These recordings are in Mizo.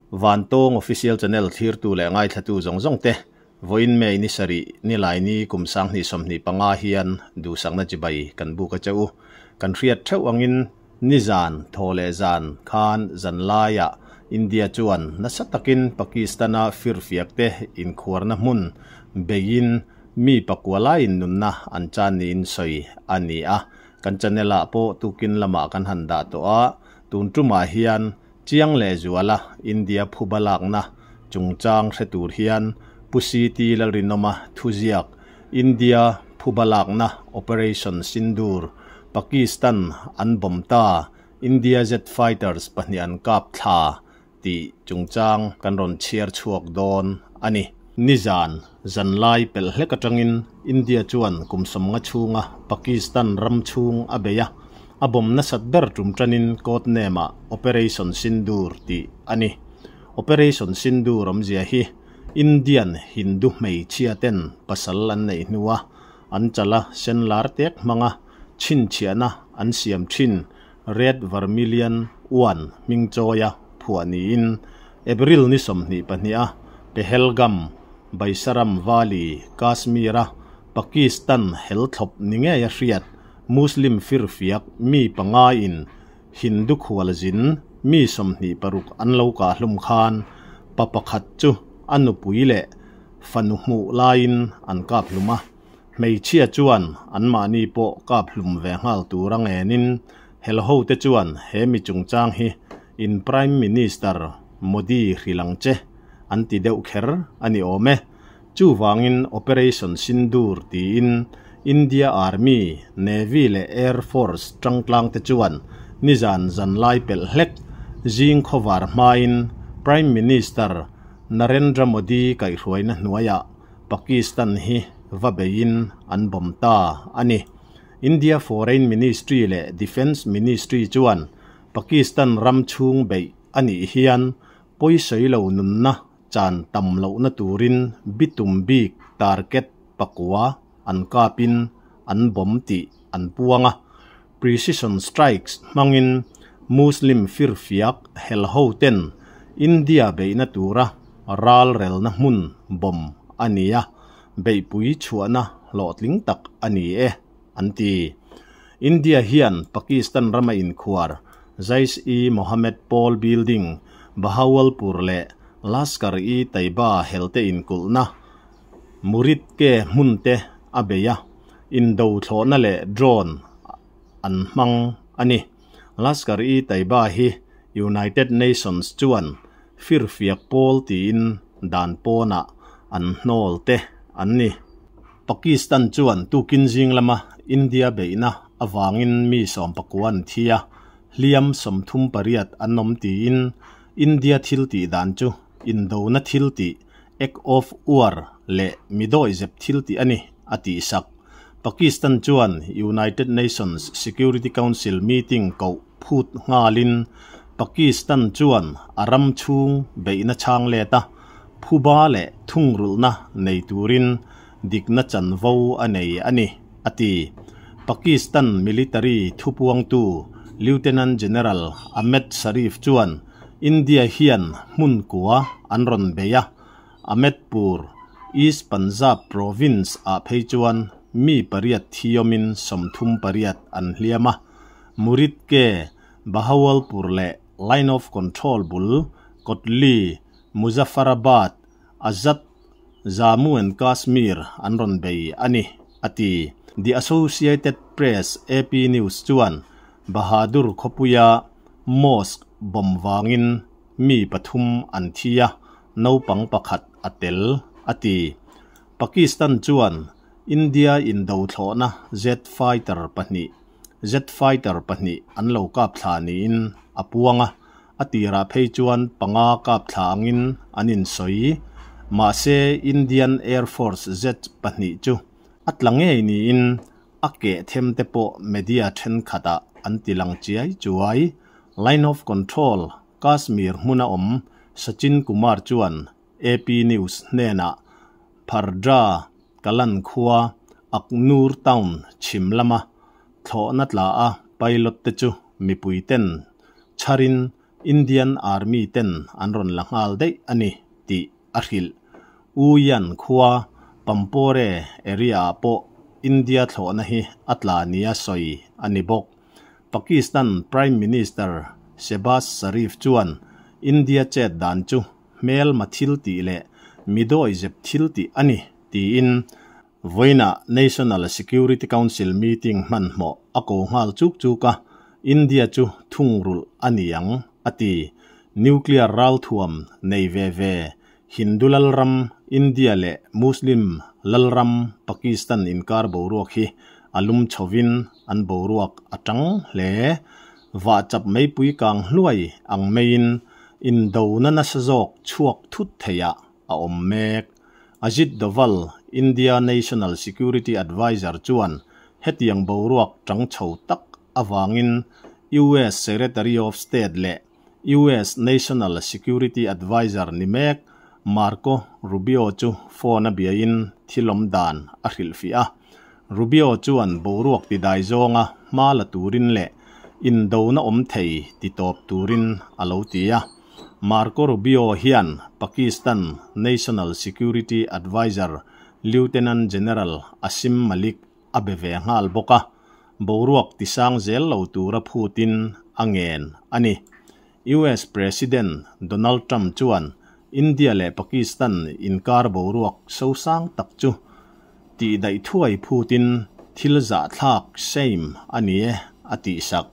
Vantawng Official Channel thlirtu leh ngaithlatu zawng zawng te, vawiin May ni sarih, Nilaini kum 2025 hian duhsakna chibai kan buk a che u. Kan hriat theuh angin nizan, thaw leh zan, khan zanlaiah India chuan nasa takin Pakistan-a firfiakte inkhuarna hmun beiin mi pakua laiin nunna an chan niin sawi a ni a. Kan channel-ah pawh tukin lamah kan han dah tawh a, tun tumah hian Chiang leh zuala India phuba lakna chungchang hre tur hian Pu CT Lalrinawma thuziak India phuba lakna Operation Sindoor, Pakistan an bomb ta, India Jet Fighters pahnih an kap thla tih chungchang kan rawn chhiar chhuak dawn a ni. Nizan zanlai pelh hlek atangin India chuan kum sawmnga chhunga Pakistan ram chhung a bei a, A bomb nasat ber tum tanin code name ah Operation Sindoor tih a ni. Operation Sindoor awmzia hi Indian Hindu hmeichhia ten pasal an neih hnua an chala sen lar tek hmanga chhinchhiahna an siam thin Red Vermilion Uan hming chawia phuah niin April ni 22 a Pehelgam, Baisaram Valley, Kashmir-a Pakistan hel thlawp ni ngei a hriat Muslim firfiak mi panga in Hindu khualzin mi 26 an lo kah hlum khan pa pakhat chu a nupui leh fanu hmuh laiin an kap hlum a, hmeichhia chuan anmahni pawh kap hlum ve nghal tur a ngenin helho te chuan he mi chungchang hi in Prime Minister Modi hrilh ang che an ti deuh kher a ni awm e. Chuvangin Operation Sindoor tiin India Army, Navy leh Air Force tangtlang te chuan nizan zanlai pelh hlek zing khawvar hmain Prime Minister Narendra Modi kaihhruaina hnuaiah Pakistan hi va beiin an bomb ta a ni. India Foreign Ministry leh Defence Ministry chuan Pakistan ram chhung beih a nih hian pawisawi lo nunna Chan tam lohna turin bitum bik target pakua an kapin an bomb tih an puang a. Precision strikes hmangin Muslim firfiak helho ten India beihna tura ral relna hmun bomb a ni a, beihpui chhuahna hlawhtling tak a ni e, an ti. India hian Pakistan rama inkhuar Jaish-e-Mohammed Pawl Building, Bahawalpur leh Lashkar-e-Taiba helte inkulhna Muridke hmun te a bei a, indo thlawhna leh drone an hmang a ni. Lashkar-e-Taiba hi United Nations chuan firfiak pawl tiin dan pawnah an hnawl te an ni. Pakistan chuan tukin zing lama India beihna avangin mi sawmpakua an thi a, hliam 38 an awm tiin India thil tih dan chu indona thil tih, act of war, leh midawihzep thil tih a ni, a tihsak. Pakistan chuan United Nations Security Council meeting koh phut nghalin Pakistan chuan a ram chhung beihna chhang let a, phuba leh thungrulhna nei turin dikna chanvo a nei a ni, a ti. Pakistan military thupuangtu Lieutenant General Ahmed Sharif chuan India hian hmun kua an rawn bei a, Ahmedpur, East Punjab province ah phei chuan mi pariat thiawmin 38 an hliam a, Muridke, Bahawalpur leh Line of Control bul Kotli, Muzaffarabad, Azad Jammu and Kashmir an rawn bei a ni, a ti. The Associated Press, AP, News chuan Bahadur khawpuia mosque bomb vangin mi pathum an thi a, naupang pakhat a tel, a ti. Pakistan chuan India indo thlawhna jet fighter pahnih jet fighter pahnih an lo kap thla niin a puang a, a tirah phei chuan panga kap thla angin an insawi. Mahse, Indian Air Force jet pahnih chu a tla ngei niin a keh them te pawh media thenkhatah an ti lang chiai chuai. Line of Control, Kashmir hmuna awm Sachin Kumar chuan AP News hnenah Phardra Kalan khua Akhnoor town chhim lama thlawhna tla a pilot te chu mipui ten chharin Indian Army ten an rawn la nghal daih a ni tih a hrilh. Uian khua Pampore area-ah pawh India thlawhna hi a tla nia sawi a ni bawk. Pakistan Prime Minister Shehbaz Sharif chuan India chet dan chu hmelma thil tih leh mi dawihzep thil tih a ni tiin Vawiinah National Security Council meeting hmanhmawh a ko nghal chuk chuk a, India chu thungrulh a ni ang, a ti. Nuclear ralthuam nei ve ve Hindu lalram India leh Muslim lalram Pakistan inkar boruak hi a lum chhovin an boruak a tang hle. Vahchap meipui kang hluai ang maiin indona nasa zawk chhuak thut theiah a awm mek. Ajit Doval, India National Security Adviser chuan hetiang boruak tang chho tak avangin US Secretary of State leh US National Security Adviser ni mek Marco Rubio chu phone a biain thil awm dan a hrilhfiah a. Rubio chuan boruak tidai zawnga hma la turin leh indona awm thei titawp turin a lo ti a. Marco Rubio hian Pakistan National Security Adviser Lieutenant General Asim Malik a be ve nghal bawk a, boruak tisang zel lo tura phutin a ngen a ni. US President Donald Trump chuan India leh Pakistan inkar boruak sosang tak chu tihdaih thuai phutin thil zahthlak, shame, a ni e a tihsak.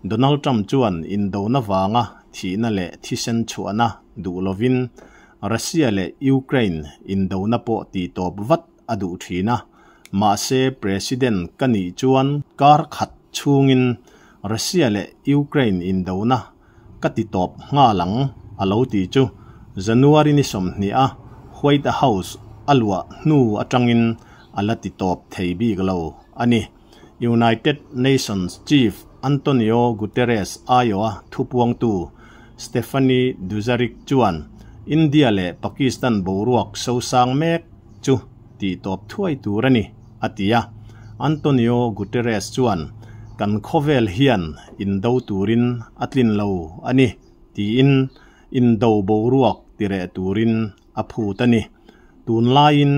Donald Trump chuan indona vanga thihna leh thisen chhuahna duh lovin Russia leh Ukraine indona pawh tihtawp vat a duh thin a, mahse President ka nih chuan kar khat chhungin Russia leh Ukraine indona ka titawp nghal ang a lo ti chu January ni 20 a White House a luah hnu atangin a la titawp thei bik lo a ni. United Nations Chief Antonio Guterres aiawha thupuangtu Stephane Dujarric chuan India leh Pakistan boruak sosang mek chu tihtawp thuai tur a ni, a ti a. Antonio Guterres chuan kan khawvel hian indo turin a tlin lo a ni, tiin indo boruak tireh turin a phut a ni. Tunlaiin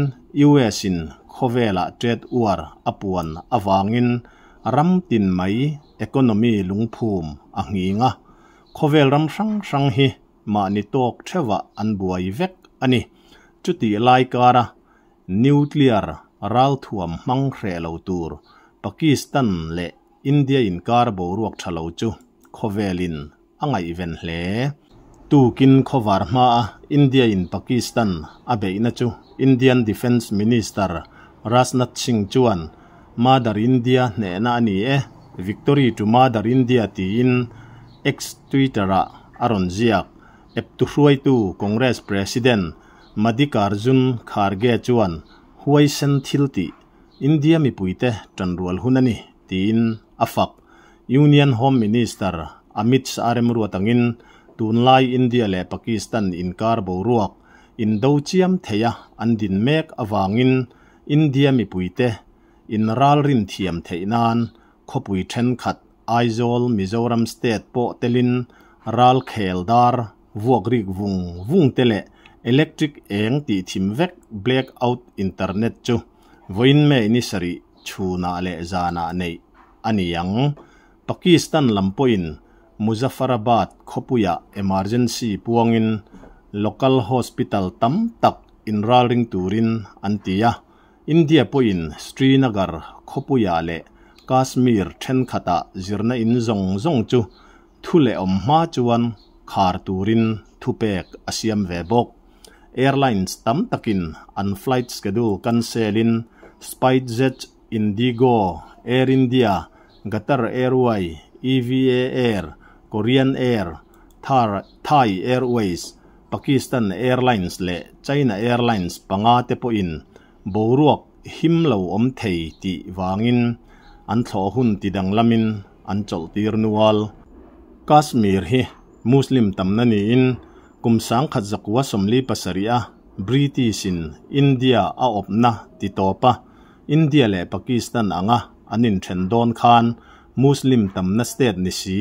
US-in khawvelah trade war a puan avangin ram tin mai economy lungphum a nghing a, khawvel ram hrang hrang hi mahni tawk theuhah an buai vek a ni. Chutih lai kara nuclear ralthuam hmang hreh lo tur Pakistan leh India inkar boruak tha lo chu khawvelin a ngaihven hle. Tukin khawvar hmaa India in Pakistan a beihna chu Indian Defence Minister Rajnath Singh chuan Mother India hnehna a ni e, Victory to Mother India tiin X Twitter-ah a rawn ziak. Eptu hruaitu Congress President Mallikarjun Kharge chuan huaisen thil tih India mipuite tanrual hun a ni tiin a fak. Union Home Minister Amit Shah remruat angin tunlai India leh Pakistan inkar boruak indo chiam theia an din mek awangin India mipuite in ralrin thiam theih nan khawpui thenkhat Aizawl Mizoram State pawh telin ral khel dar vuak rik vung vung te leh electric eng tih thim vek blackout internet chu vawiin May ni sarih chhunah leh zanah neih a ni ang. Pakistan lam pawhin Muzaffarabad khawpuiah emergency puangin local hospital tam tak inralring turin an ti a, India pawhin Srinagar khawpuiah leh Kashmir thenkhatah zirna in zawng zawng chu thu leh awm hma chuan khar turin thupek a siam ve bawk. Airlines tam takin an flight schedule cancel-in SpiceJet, Indigo, Air India, Qatar Airway, EVA Air, Korean Air, Thar, Thai Airways, Pakistan Airlines leh China Airlines panga te pawhin boruak him lo awm thei tih vangin an thlawh hun tidanglamin an chawlhtir nual. Kashmir hi Muslim tamna niin kum 1947 a British-in India a awpna titawp a, India leh Pakistan anga an inthen dawn khan Muslim tamna state ni si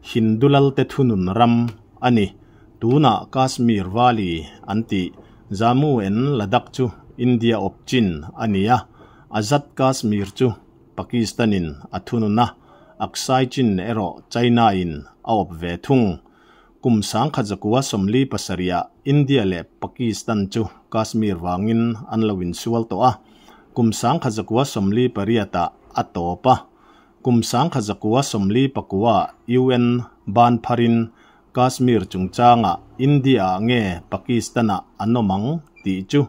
Hindu lalte thunun ram a ni. Tuna Kashmir Valley an tih Jammu and Ladakh chu India awp chin a ni a, Azad Kashmir chu Pakistan-in a thunun a, Aksai Chin erawh China-in a awp ve thung. Kum 1947-ah India leh Pakistan chu Kashmir vangin an lo insual tawh a, kum 1948-ah a tawp a. Kum 1949-ah UN ban pharin Kashmir chungchangah India-ah nge Pakistan-ah an awm ang tih chu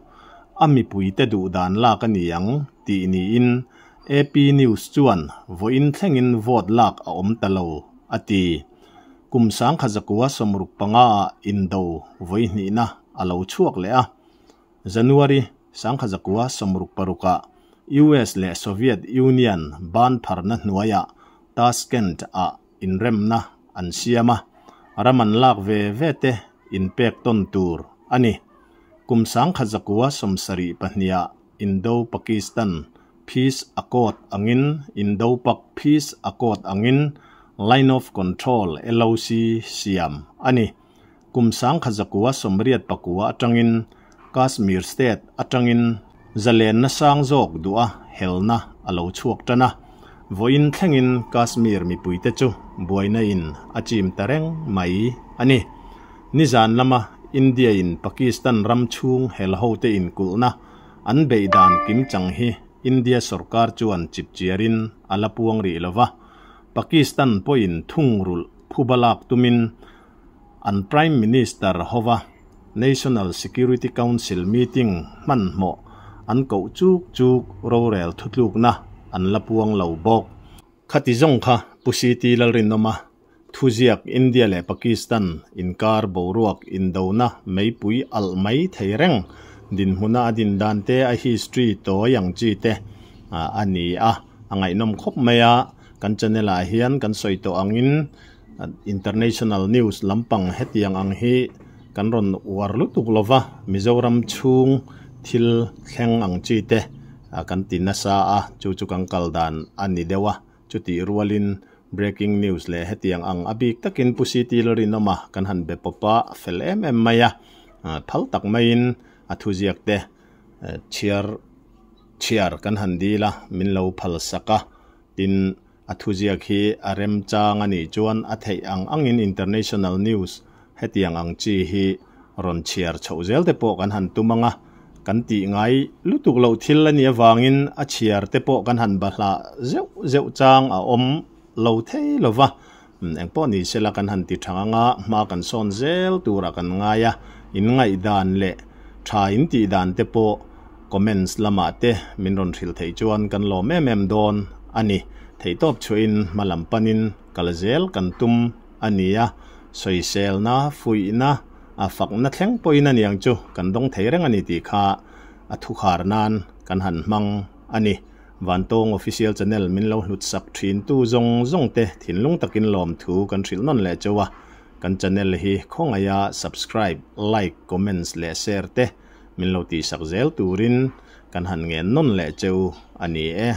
a mipuite duhdan lak a ni ang tih niin AP News chuan vawiin thlengin vote lak a awm ta lo, a ti. Kum 1965-ah indo vawi hnihna a lo chhuak leh a. January 1966-ah US leh Soviet Union ban pharna hnuaiah Tashkent-ah inremna an siam a, ram an lak ve ve te inpek tawn tur a ni. Kum 1972-ah Indo-Pakistan Peace Accord angin Indo-Pak Peace Accord angin Line of Control, LOC, siam a ni. Kum 1989 atangin Kashmir State atangin zalenna sang zawk duh a helna a lo chhuak tan a, vawiin thlengin Kashmir mipuite chu buaina in a chim ta reng mai a ni. Nizan lama India in Pakistan ram chhung hel hote inkulhna an beih dan kimchang hi India sorkar chuan chipchiarin a la puang rih lova, Pakistan pawhin thungrulh phuba lak tumin An Prime Minister hova National Security Council meeting hmanhmawh an koh chuk chuk rorel thutlukna an la puang lo bawk. Khati zawng kha Pu CT Lalrinawma thuziak India leh Pakistan inkar boruak indona meipui alh mai thei reng dinhmuna a din dan te a history tawi ang chi te a ni a, a ngaihnawm khawp mai a, kan channel ah hian kan sawi tawh angin International news lampang hetiang ang hi kan rawn uar lutuk lova, Mizoram chhung thil thleng ang chi te kan ti nasa a, chu chu kan kal dan a ni deuh a, chutih rualin breaking news leh hetiang ang a bik takin Pu CT Lalrinawma kan han be pawp a, fel em em mai a, phal tak maiin a thuziak te chhiar chhiar kan han dil a, min lo phal sak a, tin. A thuziak hi a remchang a nih chuan a theih ang angin international news hetiang ang chi hi rawn chhiar chhoh zel te pawh kan han tum ang a, kan tih ngai lutuk loh thil a nih avangin a chhiar te pawh kan han bahlah zeuh zeuh chang a awm lo thei lo va, engpawh ni sela kan han ti thang ang a, hma kan sawn zel turah kan ngai a, in ngaihdan leh tha in tih dan te pawh Comments lamah te min rawn hrilh theih chuan kan lawm em em dawn a ni. Theihtawp chhuahin hma lam panin kal zel kan tum a ni a, sawiselna, fuihna, a fakna thleng pawhin a niang chu kan dawng thei reng a ni tih kha a thukhar nan kan han hmang a ni. Vantawng Official Channel min lo hlut sak thintu zawng zawng te thinlung takin lawmthu kan hrilh nawn leh chauh a, kan channel hi khawngaiha subscribe, like, comments leh share te Min lo tihsak zel turin kan han ngen nawn leh cheu a ni e.